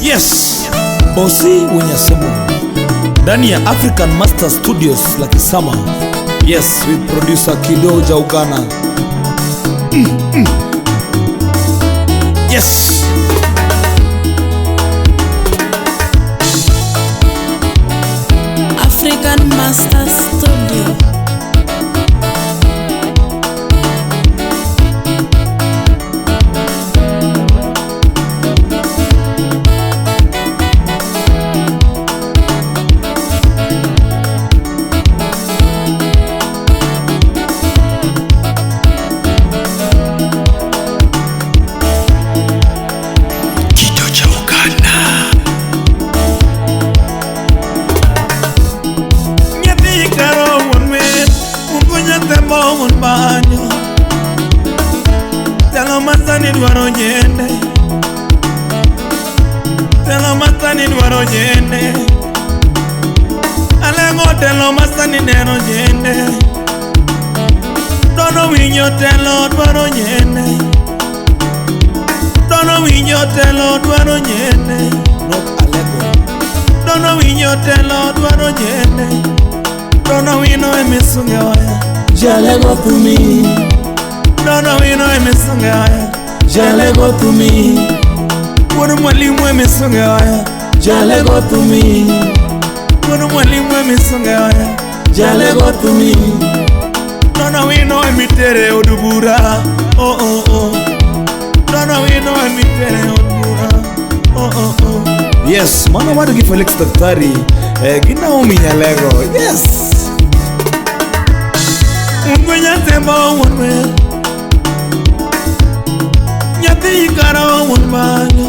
Yes, Bosi Wenyasemo ndani ya African Master Studios la Kisama. Yes, with producer Kido Jaugana. Yes. African Master Studio. Jalego thumi, dono wino emesunge haya. Jalego thumi, wuod mwalimu emesunge haya. Jalego thumi, wuod mwalimu emesunge haya. Jalego thumi, dono wino emitere od bura. Oh oh oh, dono wino emitere od bura. Oh oh oh. Yes, mano wadgi Felix Daktari gi Naomi Nyalego. Yes. Nyathemba wuon nyathi kara wuon banyo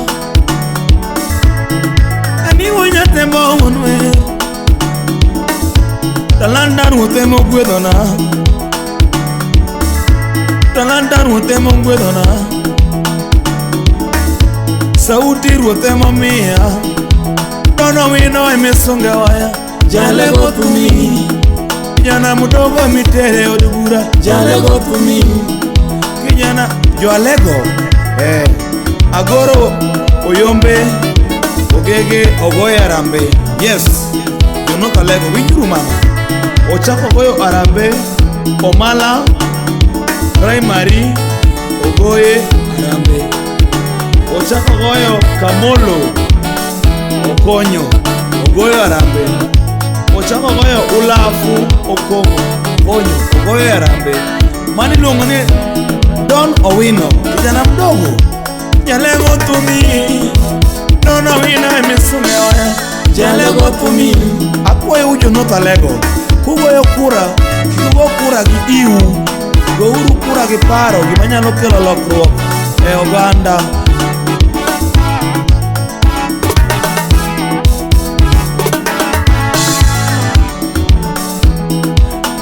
ani wuon nyathemba wuon we talanta ruoth mogwedhona, talanta ruoth mogwedhona, sauti ruoth momiya dono wino emisunge waya. Jalego thumi, kijana mdogo mitere od bura. Jalego thumi, kijana Joalego agoro oyombe ogege ogoyo arambe. Yes, Jonathan Alego winjuru mama ochako goyo arambe Omala Primary ogoye arambe, ochako goyo Kamolo okonyo ogoyo arambe, ochako goyo Ulafu okongo konyo ogoyo arambe. Mani luongo ni Don Owino, kijana mdogo. Jalego thumi, Don Owino emesunge oya. Jalego thumi, akwayo ujo North Alego kugoyo kura, kik ugo kura gi iu, gouru kura gi paro, gima nyalo kelo lokruok e oganda.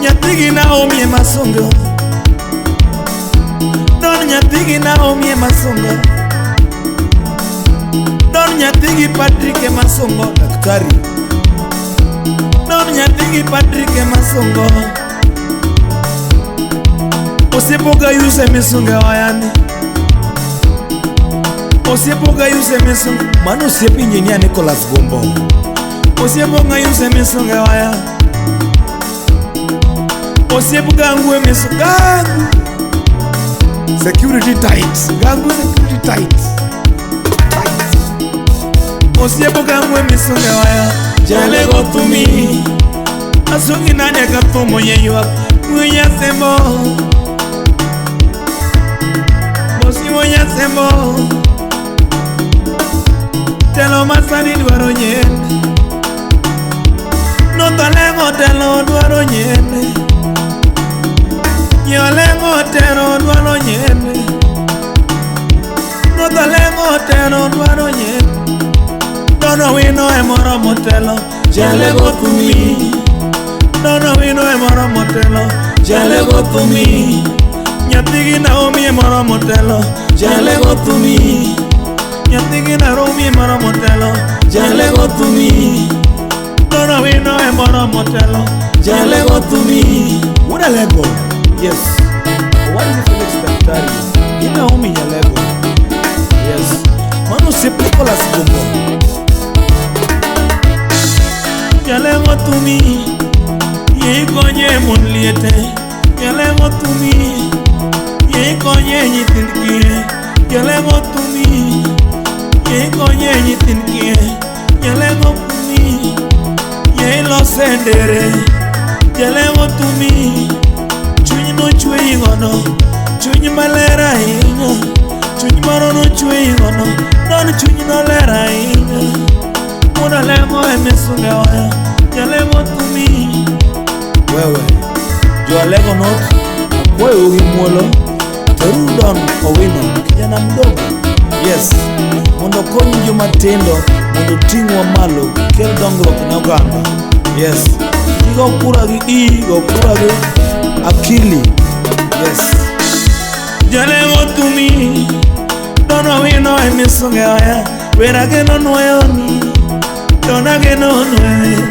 Nyathigi Naomi emasungo, Don nyathigi Naomi emasungo, Don nyathigi Patrick emasungo, daktari, Don nyathigi Patrick emasungo, osiepo Gayus emisunge wayani, osiepo Gayus emisunge, mano osiep engineer Nicholas Gombo, osiepo Gayus emisunge waya. Osiep gangu emisunge, gangu security tight, gangu security tight, tight. Osiepo gangu emisunge waya. Jalego thumi, asungi nane kathumo yeywak Winyasembo, Bosi Winyasembo, telo masani dwaro nyende, North Alego telo dwaro nyende, Nyolengo tero dwaro nyende, North Alego tero dwaro nyende, Dono wino emoromo telo. Jalego thumi, Dono wino emoromo telo. Jalego thumi, nyathigi Naomi emoromo telo. Jalego thumi, nyathigi Naomi emoromo telo. Jalego thumi, Dono wino emoromo telo. Jalego thumi. Wuod Alego. Yes, owadgi Felix Daktari gi Naomi Nyalego. Yes, mano Mano osiep Nicholas Gumbo. Jaleng'o thumi, yie ikonye mon liete. Jaleng'o thumi, yie ikonye nyithind kiye. Jaleng'o thumi, yie ikonye nyithind kiye. Jaleng'o thumi, yie ilose ndere. Jaleng'o thumi, chuny nochweyi godo, chuny maler ahinya. Chuny moro nochweyi godo, don chuny noler ahinya. Wuod Alego emisunge oya, Jaleng'o thumi. Wewe, jo Alego North, akwayou gi muolo, teruru Don Owino, kijana mdogo. Yes, mondo okony joma tindo mondo oting'wa malo, kel dongruok ne oganda. Yes, kik igo kura gi iyi, go kura gi akili. Yes. Jaleng'o thumi, Don Owino emisunge oya, wer ageno nwayoni. Don ageno nwayo,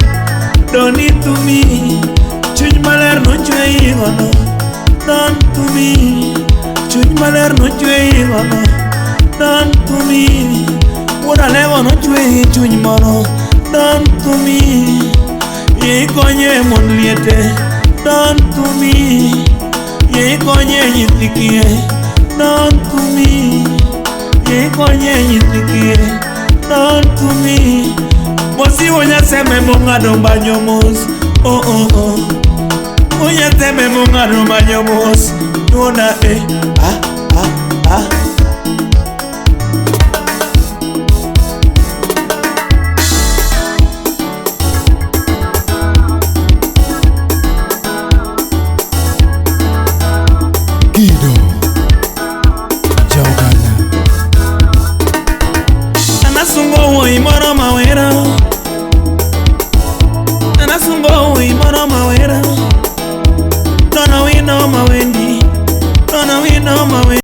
Doni thumi, chuny maler nochweyi godo. Don thumi, chuny maler nochweyi godo. Don thumi, wuod Alego nochweyi chuny moro. Don thumi, yie ikonye mon liete. Don thumi, yie ikonye nyithi kiye. Don thumi, yie ikonye nyithi kiye. Don thumi, Mosiwo nyaseme mong'ado banyo mos. Oh oh oh. Onyaseme mong'ado banyo mos. Nuona eh ah ah ah. Kido Jauganda. Anasungo wuoyi moro mawera. Anasungo wuoyi moro mawera. Dono wino mawendi. Dono wino mawendi.